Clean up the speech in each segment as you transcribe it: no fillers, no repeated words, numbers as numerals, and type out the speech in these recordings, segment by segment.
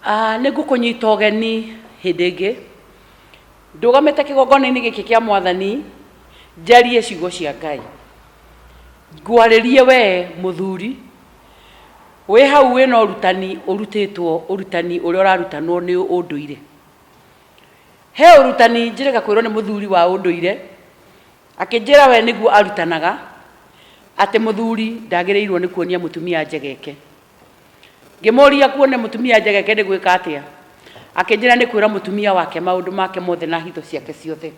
Nĩ ngũkũnyita ũgeni hĩndĩ ĩngĩ ndũgamĩte kĩgongona-inĩ gĩkĩ kĩa Mwathani njarie ciugo cia Ngai. Ngwarĩrie we mũthuri wĩ hau wĩna ũrutani ũrutĩtwo ũrutani ũrĩa ũrarutanwo nĩ ũndũire. He ũrutani njĩrĩga kwĩrwo nĩ mũthuri wa ũndũire, akĩnjĩra we nĩguo arutanaga, atĩ mũthuri ndagĩrĩirwo nĩ kuonia mũtumia njegeke. Ngĩmũria kuonia mũtumia njegeke nĩ gwĩka atĩa? Akĩnjĩra nĩ kwĩra mũtumia wake maũndũ make mothe na hitho ciake ciothe.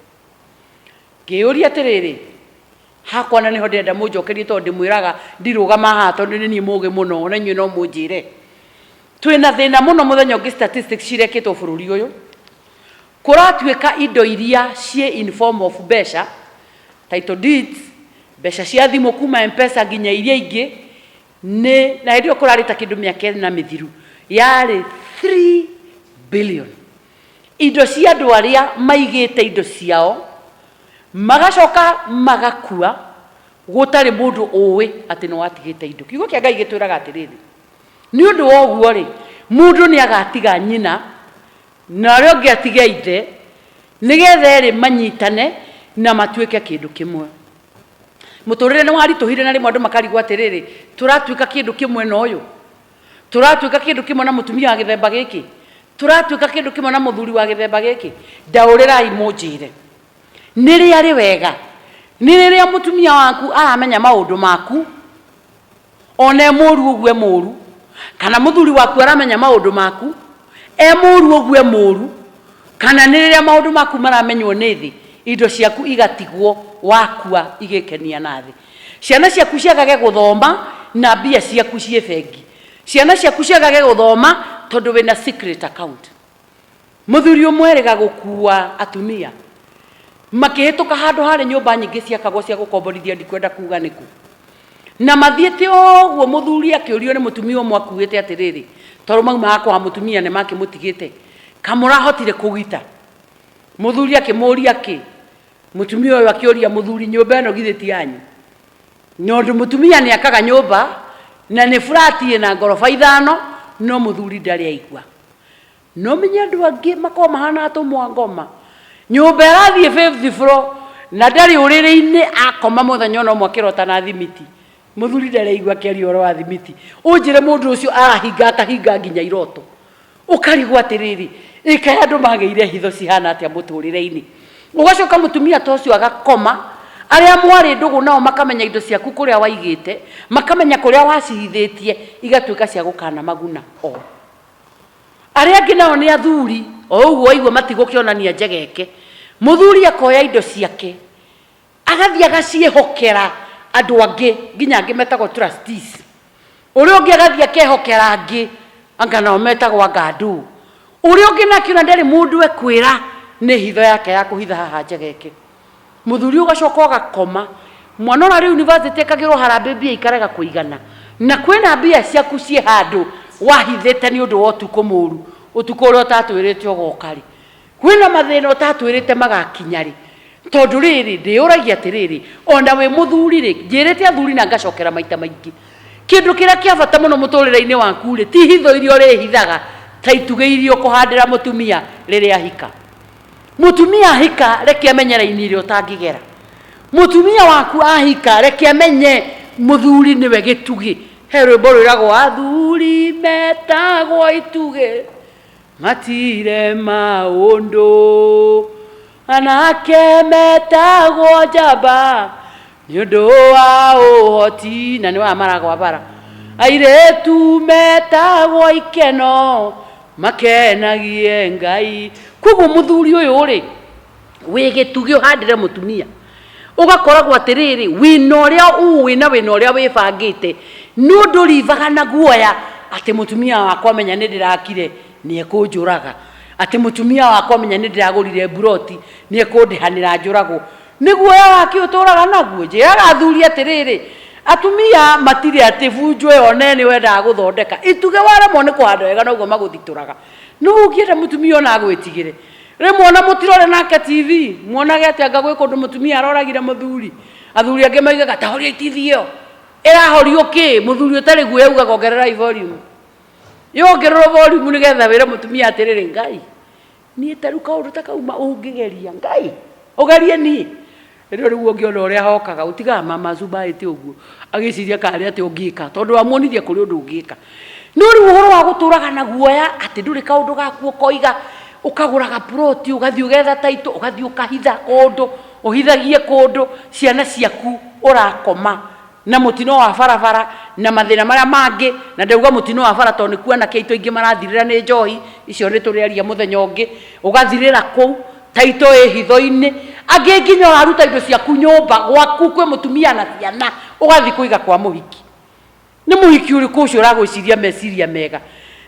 Ngĩyũria atĩrĩrĩ, hakwa na nĩho ndĩrenda mũnjokerie tondũ ndĩmwĩraga ndirũgama haha tondũ nĩ niĩ mũgĩ mũno ona inyuĩ no mũnjĩre. Twĩna thĩna mũno mũthenya ũngĩ statistics cirekĩtwo bũrũri ũyũ, kũratuĩka indo iria ciĩ in form of mbeca, title deeds, mbeca cia thimũ kuma M-Pesa nginya iria ingĩ, nĩ na hĩndĩ ĩyo kũrarĩ ta kĩndũ mĩaka ĩna mĩthiru, yarĩ 3 billion. Indo cia andũ arĩa maigĩte indo ciao, magacoka magakua gũtarĩ mũndũ ũĩ atĩ nĩ watigĩte indo. Kiugo kĩa Ngai gĩtwĩraga atĩrĩrĩ, nĩ ũndũ wa ũguo rĩ, mũndũ nĩ agatiga nyina na ũrĩa ũngĩ atige ithe, nĩgetha erĩ manyitane na matuĩke kĩndũ kĩmwe. Mũtũrĩre nĩ waritũhire na rĩmwe andũ makarigwo atĩrĩrĩ, tũratuĩka kĩndũ kĩmwe na ũyũ? Tũratuĩka kĩndũ kĩmwe na mũtumia wa gĩthemba gĩkĩ? Tũratuĩka kĩndũ kĩmwe na mũthuri wa gĩthemba gĩkĩ? Ndaũrĩrai mũnjĩre. Nĩ rĩ arĩ wega? Nĩ rĩrĩa mũtumia waku aramenya maũndũ maku, ona e mũru ũguo e mũru, kana mũthuri waku aramenya maũndũ maku, e mũru ũguo e mũru, kana nĩ rĩrĩa maũndũ maku maramenywo nĩ thĩ, indo ciaku igatigwo wakua igĩkenia na thĩ. Ciana ciaku ciagage gũthoma na mbia ciaku ciĩ bengi. Ciana ciaku ciagage gũthoma tondũ wĩna secret account. Mũthuri ũmwe erĩga gũkuua atumia makĩhĩtũka handũ harĩ nyũmba nyingĩ ciakagwo cia gũkomborithia ndikwenda kuga nĩkũ. Na mathiĩte ũguo mũthuri akĩũrio nĩ mũtumia ũmwe akuĩte atĩrĩrĩ, tondũ maumaga kwa mũtumia nĩ makĩmũtigĩte, kamũrahotire kũgita? Mũthuri akĩmũria kĩ? Mũtumia ũyũ akĩũria mũthuri nyũmba ĩno githĩ ti yanyu? Nondũ mũtumia nĩ akaga nyũmba na nĩ flat ĩna ngoroba ithano no mũthuri ndarĩ aigua. No menye andũ angĩ makoragwo mahana atũmwo a ngoma. Nyũmba ĩrathiĩ fifth floor na ndarĩ ũrĩrĩ-inĩ akoma mũthenya ona ũmwe akĩrota na thimiti. Mũthuri ndarĩ aigua akĩaria ũhoro wa thimiti. Ũnjĩre mũndũ ũcio arahinga akahinga nginya iroto. Ũkarigwo atĩrĩrĩ, ĩ kaĩ andũ magĩire hitho cihana atĩa mũtũrĩre-inĩ. Ũgacoka mũtumia ta ũcio agakoma, arĩa mwarĩ ndũgũ nao makamenya indo ciaku kũrĩa waigĩte, makamenya kũrĩa wacihithĩtie, igatuĩka cia gũkana maguna o. Arĩa angĩ nao nĩ athuri, o ũguo waigua matigũkĩonania njegeke. Mũthuri akoya indo ciake, agathiĩ agaciĩhokera andũ angĩ, nginya angĩ metagwo trustees. Ũrĩa ũngĩ agathiĩ akehokera angĩ, anga nao metagwo anga andũ. Ũrĩa ũngĩ nake ona ndarĩ mũndũ ekwĩra nĩ hitho yake ya kũhitha haha njegeke. Mũthuri ũgacoka ũgakoma, mwana ũrĩa arĩ university ekagĩrwo harambĩ mbia ikarega kũigana, na kwĩna mbia ciaku ciĩ handũ wahithĩte nĩ ũndũ wa ũtukũ mũru, ũtukũ ũrĩa ũtatwĩrĩte ũgoka rĩ. Kwĩna mathĩna ũtatwĩrĩte magakinya rĩ. Tondũ rĩrĩ, ndĩyũragia atĩrĩrĩ, ona wĩ mũthuri rĩ, njĩrĩte athuri na ngacokera maita maingĩ, kĩndũ kĩrĩa kĩa bata mũno mũtũrĩre-inĩ waku rĩ, ti hitho iria ũrĩhithaga ta itugĩ iria ũkũhandĩra mũtumia rĩrĩa ahika. Mũtumia ahika reke amenye raini ĩrĩa ũtangĩgera. Mũtumia waku ahika reke amenye mũthuri nĩwe gĩtugĩ. He rwĩmbo rwĩragwo athuri metagwo itugĩ matire maũndũ, anake metagwo njamba nĩ ũndũ wa ũhoti, na nĩ wa maragwa bara. Airĩtu metagwo ikeno makenagie Ngai. Koguo mũthuri ũyũ rĩ, wĩ gĩtugĩ ũhandĩre mũtumia, ũgakoragwo atĩrĩrĩ, wĩna ũrĩa ũĩ na wĩna ũrĩa wĩbangĩte, no ndũrivaga na guoya atĩ mũtumia wakwa amenya nĩ ndĩrakire nĩ ekũnjũraga, atĩ mũtumia wakwa amenya nĩ ndĩragũrire mburoti nĩ ekũndĩhanĩra njũragwo. Nĩ guoya wa kĩ ũtũraga naguo? Njĩraga athuri atĩrĩrĩ, atumia matirĩ atĩ bunjo ĩyo nene wendaga gũthondeka, itugĩ waremwo nĩ kũhanda wega noguo magũthitũraga. Nũ ũngĩenda mũtumia ona agwĩtigĩre? Rĩmwe ona mũtirore nake TV, muonage atĩ anga gwĩ kũndũ mũtumia aroragire mũthuri. Athuri angĩ moigaga ta horiai TV ĩyo. Ĩrahorio kĩ? Mũthuri ũtarĩ guoya augaga ongererai volume. Yongererwo volume nĩgetha wĩre mũtumia atĩrĩrĩ, Ngai, niĩ ta rĩu kaũndũ ta kau ũngĩgeria, Ngai, ũgerie niĩ. Rĩu rĩu ũngĩona ũrĩa hokaga, ũtigaga mama acubaĩte ũguo, agĩciria karĩ atĩa ũngĩka, tondũ wamuonithia kũrĩ ũndũ ũngĩka. No rĩu ũhoro wa gũtũraga na guoya atĩ ndũrĩ kaũndũ gaku ũkoiga, ũkagũraga ploti, ũgathiĩ ũgetha title, ũgathiĩ ũkahitha kũndũ, ũhithagie kũndũ, ciana ciaku ũrakoma na mũtino wa barabara na mathĩna marĩa mangĩ, na ndauga mũtino wa bara tondũ nĩkuo anake aitũ aingĩ marathirĩra nĩ njohi, icio nĩ tũrĩaria mũthenya ũngĩ, ũgathirĩra kũu, title ĩ hitho-inĩ, angĩ nginya ũraruta indo ciaku nyũmba gwaku kwĩ mũtumia na ciana, ũgathiĩ kũiga kwa mũhiki. Nĩ mũhiki ũrĩkũ ũcio ũragwĩciria meciria mega?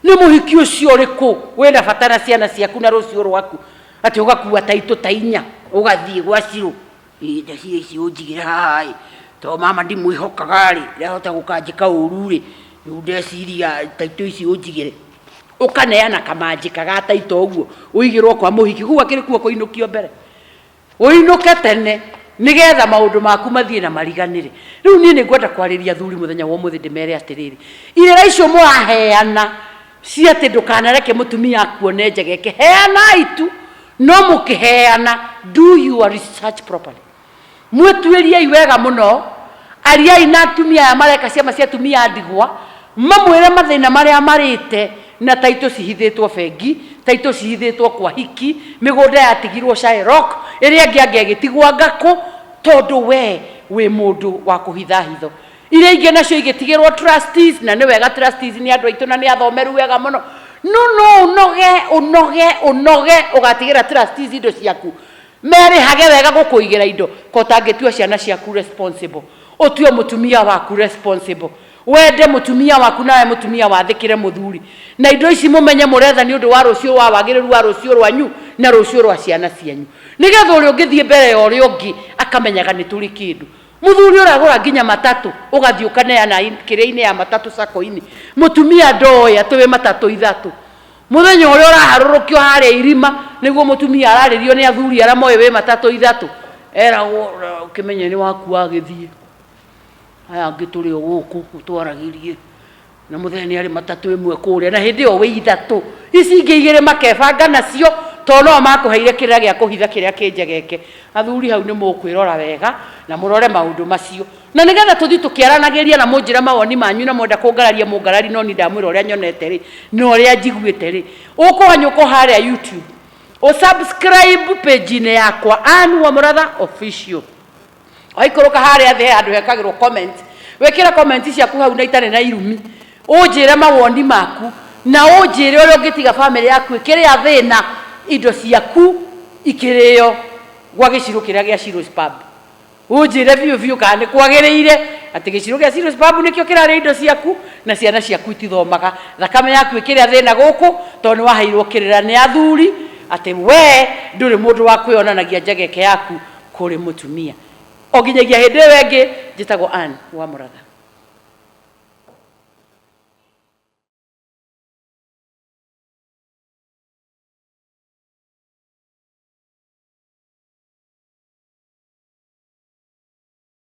Nĩ mũhiki ũcio ũrĩkũ wĩna bata na ciana ciaku na rũciũ rwaku atĩ ũgakua taitũ ta inya ũgathiĩ gwa Shiro? Ĩ ndaciria ici ũnjigĩre haha ĩ, tondũ mama ndimwĩhokaga rĩ, ndahota gũkanjĩka ũru rĩ, rĩu ndeciria taitũ ici ũnjigĩre. Ũkaneana kamanjĩka ga taitũ ũguo ũigĩrwo kwa mũhiki, kũu akĩrĩ kuo kũinũkio mbere. Ũinũke tene nĩgetha maũndũ maku mathiĩ na mariganĩre. Rĩu niĩ nĩ ngwenda kwarĩria athuri mũthenya wa ũmũthĩ ndĩmere atĩrĩrĩ, irĩra icio mũraheana cia atĩ ndũkanareke mũtumia akuone njegeke, heanai tu, no mũkĩheana do your research properly. Mwĩtuĩriei wega mũno, ariai na atumia aya mareka ciama cia atumia a ndigwa, mamwĩre mathĩna marĩa marĩte na taitũ cihithĩtwo bengi, taitũ cihithĩtwo kwa hiki, mĩgũnda yatigirwo Shylock, ĩrĩa ĩngĩ anga ĩgĩtigwo Ngakũ, tondũ we wĩ mũndũ wa kũhitha hitho. Iria ingĩ nacio igĩtigĩrwo trustees, na nĩ wega trustees nĩ andũ aitũ na nĩ athomeru wega mũno, no no ũnoge ũnoge ũnoge ũgatigĩra trustees indo ciaku, Merĩhage wega gũkũigĩra indo ko ũtangĩtua ciana ciaku responsible. Ũtue mũtumia waku responsible. Wende mũtumia waku nawe mũtumia wathĩkĩre mũthuri. Na indo ici mũmenye mũretha nĩ ũndũ wa rũciũ wa wagĩrĩru wa rũciũ rwanyu na rũciũ rwa ciana cianyu. Nĩgetha ũrĩa ũngĩthiĩ mbere ya ũrĩa ũngĩ akamenyaga nĩ tũrĩ kĩndũ. Mũthuri ũragũra nginya matatũ ũgathiĩ ũkaneana kĩrĩa-inĩ ya matatũ sacco-inĩ. Mũtumia ndoĩ atĩ wĩ matatũ ithatũ. Mũthenya ũrĩa ũraharũrũkio harĩa irima nĩguo mũtumia ararĩrio nĩ athuri arĩa moĩ wĩ matatũ ithatũ, eragwo ũkĩmenye nĩ wakua agĩthiĩ. Aya angĩ tũrĩ o gũkũ ũtwaragĩrie na mũthee nĩ arĩ matatũ ĩmwe kũrĩa na hĩndĩ ĩyo wĩ ithatũ. Ici ingĩ igĩrĩ makebanga nacio tondũ no o makũheire kĩrĩra gĩa kũhitha kĩrĩa kĩ njegeke. Athuri hau nĩ mũkwĩrora wega na mũrore maũndũ macio. Na nĩ getha tũthiĩ tũkĩaranagĩria na mũnjĩre mawoni manyu na mwenda kũngararia mũngarari no niĩ ndamwĩra ũrĩa nyonete rĩ, na ũrĩa njiguĩte rĩ, ũkũhanyũka o harĩa YouTube, ũ subscribe page-inĩ yakwa Ann Wamũratha Official. Waikũrũka harĩa thĩ he handũ hekagĩrwo comment, wĩkĩre comment ciaku hau na itarĩ na irumi, ũnjĩre mawoni maku na ũnjĩre ũrĩa ũngĩtiga bamĩrĩ yaku ĩkĩrĩa thĩna indo ciaku ikĩrĩo gwa gĩcirũ kĩrĩa gĩa Shiro's Pub. Ũnjĩre biũ biũ kana nĩ kwagĩrĩire atĩ gĩcirũ gĩa Shiro's Pub nĩkĩo kĩrarĩa indo ciaku na ciana ciaku itithomaga, thakame yaku ĩkĩrĩa thĩna gũkũ tondũ nĩ waheirwo kĩrĩra nĩ athuri atĩ we ndũrĩ mũndũ wa kwĩyonanagia njegeke yaku kũrĩ mũtumia. O nginyagia hĩndĩ ĩyo ĩngĩ, njĩtagwo Ann Wamũratha.